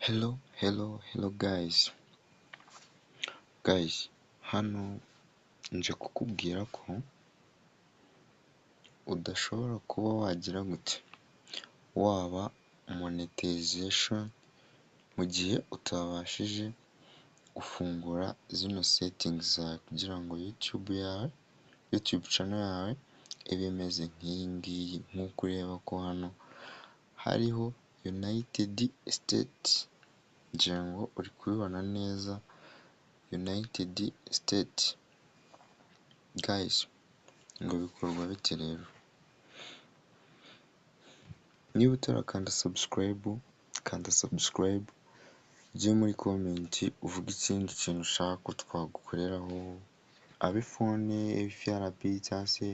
Hello, hello, hello guys, guys hano nje kukubwira ko udashobora kuba wagira gute, waba monetization mu gihe utabashije gufungura zino settings zawe kugira ngo YouTube yawe, YouTube channel yawe ibe imeze nk'iyi ngiyi nk'uko ureba ko hano hariho United State, ngira ngo uri kubibona neza United State, guys ngo bikorwa bite rero? Niba utarakanda subscribe, kanda subscribe, ujye muri comment uvuge ikindi kintu ushaka ko twagukoreraho, abe phone, FRP cyangwa se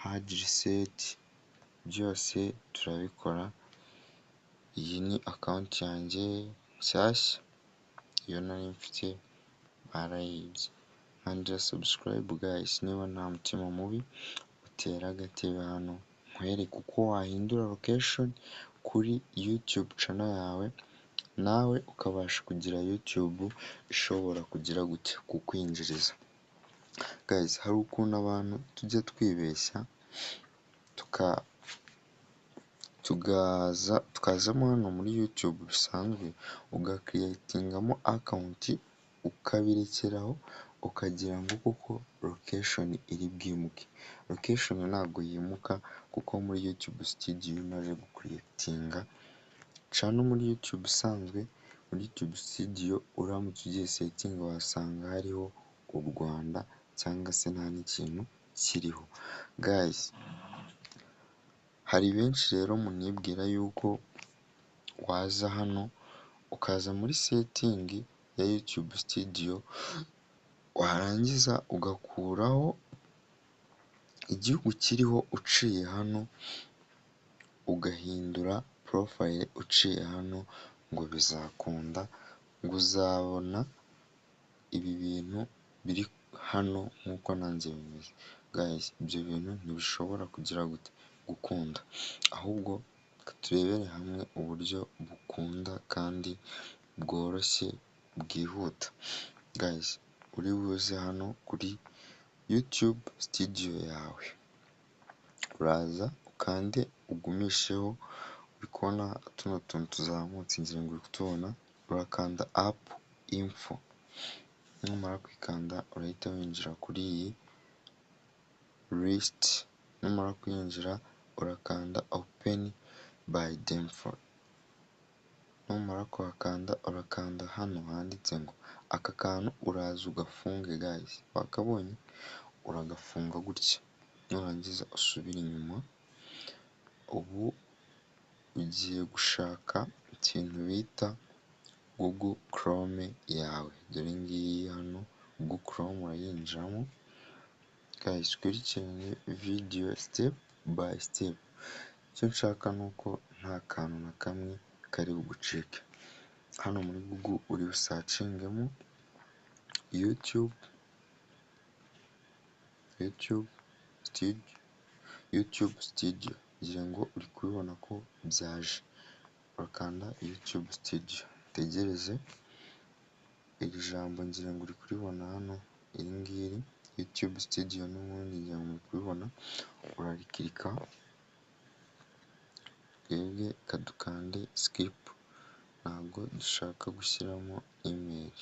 hard reset, byose turabikora. Iyi ni account yanjye nshyashya, iyo nari mfite barayibye. Kanda subscribe guys niba nta mutima mubi, utere agatebe hano nkwereke uko wahindura location kuri YouTube channel yawe, nawe ukabasha kugira YouTube ishobora kugira gute, kukwinjiriza. Guys hari ukuntu abantu tujya twibeshya tukaza tukazamo hano muri YouTube bisanzwe, ugacreatingamo account ukabirekeraho, ukagira ngo koko location iri bwimuke. Location ntabwo yimuka kuko muri YouTube Studio iyo umaze gucreatinga channel muri YouTube isanzwe, muri YouTube Studio uramutse ugiye setting wasanga hariho u Rwanda cyangwa se nta n'ikintu kiriho. Guys hari benshi rero munibwira yuko waza hano ukaza muri setting ya YouTube Studio, warangiza ugakuraho igihugu kiriho uciye hano, ugahindura profile uciye hano ngo bizakunda, ngo uzabona ibi bintu biri hano nk'uko nanjye bimeze. Guys ibyo bintu ntibishobora kugira gute, gukunda, ahubwo reka turebere hamwe uburyo bukunda kandi bworoshye bwihuta. Guys uri buze hano kuri YouTube Studio yawe, uraza ukande ugumisheho, uri kubona tuno tuntu tuzamutse ngira ngo uri kutubona, urakanda app info, numara kwikanda urahita winjira kuri iyi list, numara kwinjira urakanda open by default, numara kuhakanda urakanda hano handitse ngo aka kantu uraza ugafunge guys, wakabonye? Uragafunga gutya, nurangiza usubire inyuma, ubu ugiye gushaka ikintu bita Google Chrome yawe, dore ngiyi hano Google Chrome urayinjiramo, guys ukurikirane video step by step, icyo nshaka ni uko nta kantu na kamwe kari bugucike. Hano muri Google uri busearchingemo YouTube, YouTube Studio, YouTube Studio, ngira ngo uri kubibona ko byaje, urakanda YouTube Studio, utegereze iri jambo ngira ngo uri kuribona hano, iri ngiri YouTube Studio n'ubundi ngira ngo muri kubibona, urarikirika, twebwe reka dukande skip, ntabwo dushaka gushyiramo email.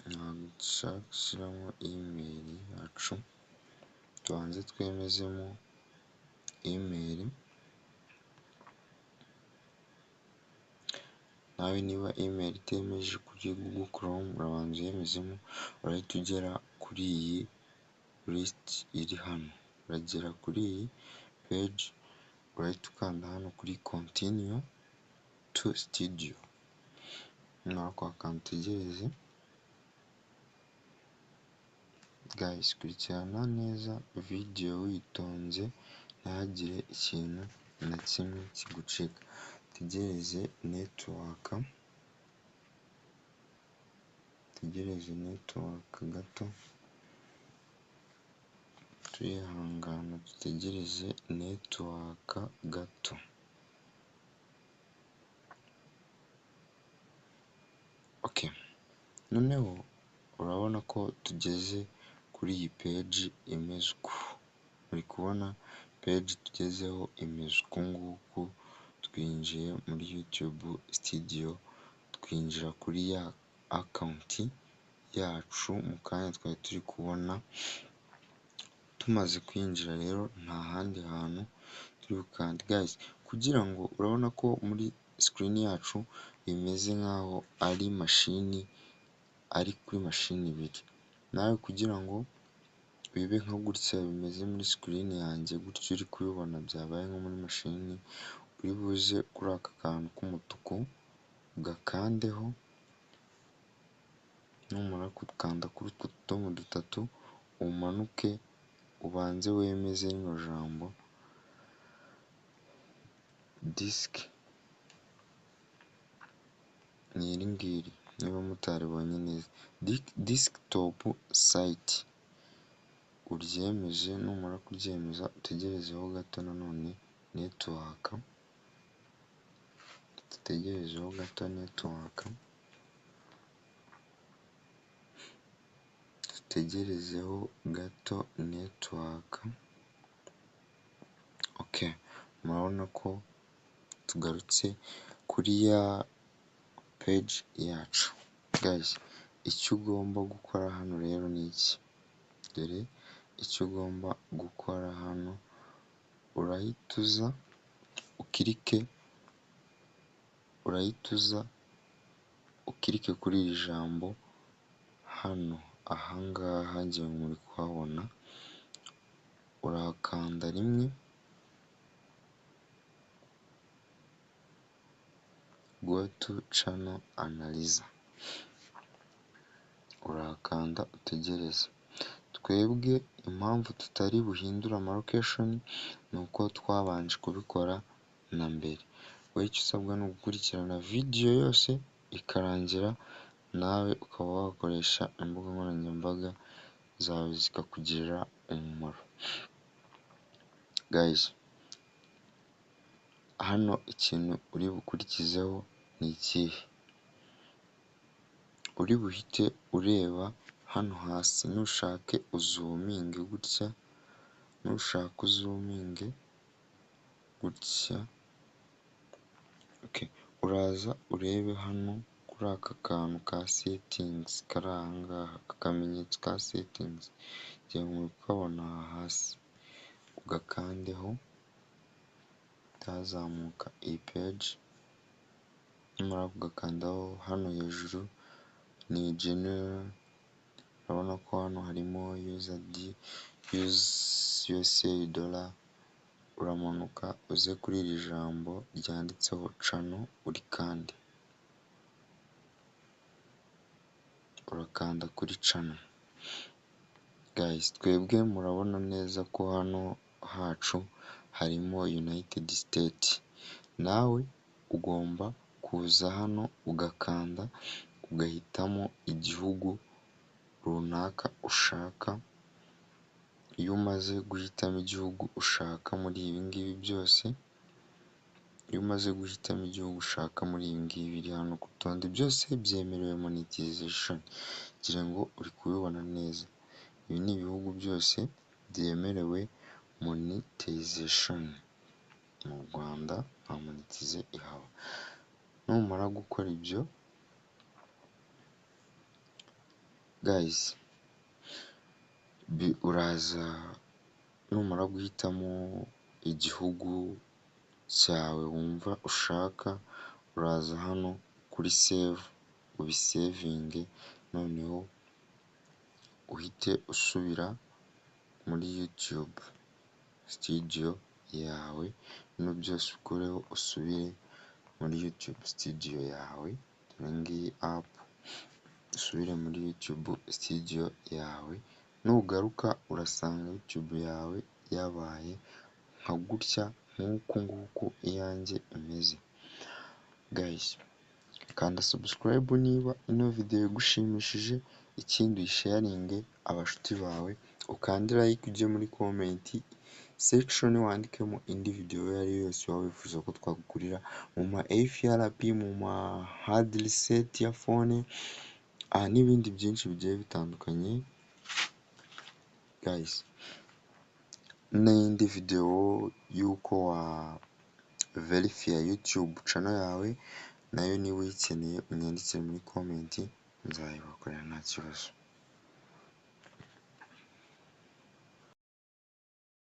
Ntabwo dushaka gushyiramo email yacu, tubanze twemezemo email, nawe niba email itemeje kuri Google Chrome urabanza uyemezemo, urahita ugera kuri iyi list iri hano, uragera kuri iyi page, urahita ukanda hano kuri continue to studio, numara kuhakanda utegereze. Guys kurikirana neza video witonze ntihagire ikintu na kimwe kigucika, utegereze network, utegereze network gato. Turihangana dutegereze network gato. Okay, noneho urabona ko tugeze kuri iyi peji imeze uku, uri kubona peji tugezeho imeze uku nguku, twinjiye muri YouTube Studio, twinjira kuri ya account yacu mu kanya twari turi kubona, tumaze kwinjira rero nta handi hantu turi bukande. Guys, kugira ngo urabona ko muri screen yacu bimeze nk'aho ari mashini, ari kuri mashini ibiri. Nawe kugira ngo bibe nka gutya bimeze muri screen yanjye gutya uri kubibona byabaye nko muri mashini, uri buze kuri aka kantu k'umutuku ugakandeho, numara gukanda kuri utwo tudomo dutatu umanuke ubanze wemeze rino jambo disiki, ni iri ngiri niba mutaribonye neza, desktop site, uryemeze, numara kuryemeza utegerezeho gato nanone network, dutegerezeho gato network, dutegerezeho gato network, okay, murabona ko tugarutse kuri ya peji yacu. Guys, icyo ugomba gukora hano rero ni iki, dore icyo ugomba gukora hano, urahita uza ukirike, urahita uza ukirike kuri iri jambo hano, aha ngaha ngira ngo muri kuhabona, urakanda rimwe, go to channel analyzer, urakanda utegereze. Twebwe impamvu tutari buhindure ama location ni uko twabanje kubikora na mbere. Wowe icyo usabwa ni ugukurikirana video yose ikarangira, nawe ukaba wakoresha imbuga nkoranyambaga zawe zikakugirira umumaro. Guys, hano ikintu uri bukurikizeho ni ikihe? Uri buhite ureba hano hasi, nushake uzuminge gutya, nushaka uzuminge gutya, okay, uraza urebe hano kuri aka kantu ka settings kari aha ngaha, aka kamenyetso ka settings ngira ngo muri kukabona aha hasi, ugakandeho, utazamuka iyi peji, numara kugakandaho hano hejuru ni general, urabona ko hano harimo USD, USA dollar, uramanuka uze kuri iri jambo ryanditseho channel urikande, urakanda kuri channel. Guys, twebwe murabona neza ko hano hacu harimo United State, nawe ugomba kuza hano ugakanda ugahitamo igihugu runaka ushaka, iyo umaze guhitamo igihugu ushaka muri ibi ngibi byose, iyo umaze guhitamo igihugu ushaka muri ibi ngibi biri hano ku rutonde, byose byemerewe monetization, ngira ngo uri kubibona neza, ibi ni ibihugu byose byemerewe monetization, mu Rwanda nta monetize ihaba. Numara gukora ibyo guys, uraza numara guhitamo igihugu cyawe wumva ushaka, uraza hano kuri save ubisevinge, noneho uhite usubira muri YouTube Studio yawe, bino byose ukureho usubire muri YouTube Studio yawe, dore ngiyi app, usubire muri YouTube Studio yawe, nugaruka urasanga YouTube yawe yabaye nka gutya nk'uku nguku iyanjye imeze. Guys, kanda subscribe niba ino video igushimishije, ikindi uyisharinge abashuti bawe, Ukande like, ujye muri comment section wandikemo indi video iyo ari yo yose waba wifuza ko twagukorera mu ma FRP, mu ma hard reset ya phone n'ibindi byinshi bigiye bitandukanye guys. N'indi video y'uko wa verifiya YouTube channel yawe, nayo niba uyikeneye unyandikire muri comment, nzayibakorera nta kibazo.